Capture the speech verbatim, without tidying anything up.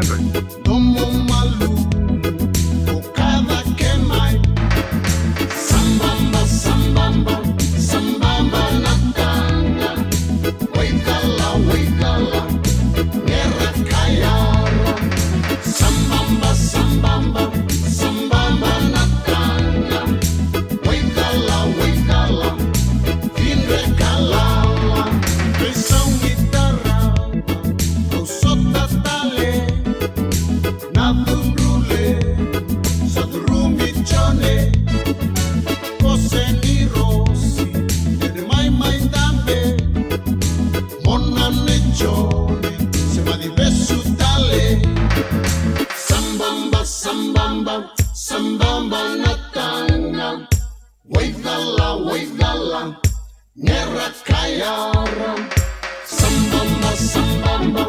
Domo malu, o kaca ke mai. Sambamba, sambamba, sambamba na taga. Waicala, waicala, gera kayara. Sambamba, sambamba, sambamba na taga. Waicala, waicala, vidre kalala. Veisau ni tarava, au sota tale. Na cudru levu, sa curumi Jone. Kose ni rosi, dede mai mai dabe. Mona nei Jone, se mani vesu tale. Sambamba, sambamba, sambamba na taga. Waicala, waicala, gera kayara. Sambamba, sambamba,